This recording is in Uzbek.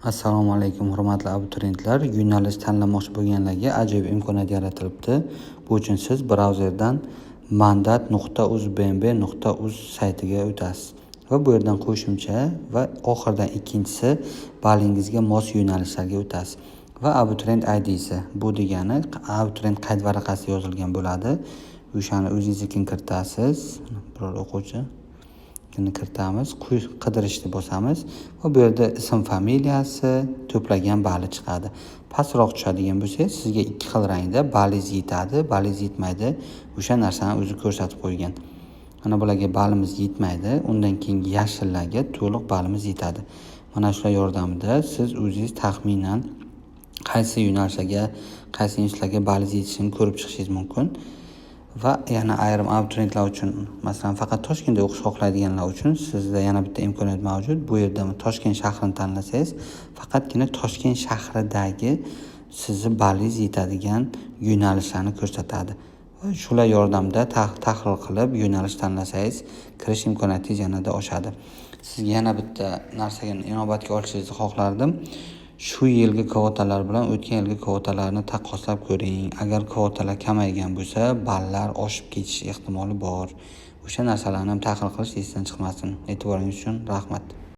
Assalomu alaykum, hurmatli abituriyentlar. Yo'nalish tanlamoqchi bo'lganlarga ajoyib imkoniyat yaratilibdi. Bu uchun siz brauzerdan mandat.uzbmb.uz saytiga o'tasiz va bu yerdan qo'shimcha va oxiridan ikkinchisi ballingizga mos yo'nalishlarga o'tasiz va abituriyent IDsi, bu degani abituriyent qayd varaqasi yozilgan bo'ladi. O'shani o'zingiznikini kiritasiz. Biror o'quvchi kiritamiz, qidirishni bosamiz va bu yerda ism, familiyasi, to'plagan bali chiqadi. Pastroq tushadigan bo'lsangiz, sizga ikki xil rangda ballingiz yetadi, ballingiz yetmaydi, o'sha narsani o'zi ko'rsatib qo'ygan. Mana bularga balimiz yetmaydi, undan keyingi yashillarga to'liq balimiz yetadi. Mana shular yordamida siz o'zingiz taxminan qaysi yo'nalishlarga, qaysi institutlarga ballingiz yetishini ko'rib chiqishingiz mumkin. Va yana ayrim abituriyentlar uchun, masalan, faqat Toshkentda o'qish xohlaydiganlar uchun sizda yana bitta imkoniyat mavjud. Bu yerda Toshkent shahrini tanlasangiz, faqatgina Toshkent shahridagi sizni ballingiz yetadigan yo'nalishlarni ko'rsatadi. Va shular yordamida tahlil qilib yo'nalish tanlasangiz, kirish imkoniyatingiz yanada oshadi. Sizga yana bitta narsaga inobatga olishingizni xohlardim. Shu yilgi kvotalar bilan o'tgan yilgi kvotalarni taqqoslab ko'ring. Agar kvotalar kamaygan bo'lsa, ballar oshib ketish ehtimoli bor. O'sha narsalarni ham tahlil qilish esdan chiqmasin. E'tiboringiz uchun rahmat.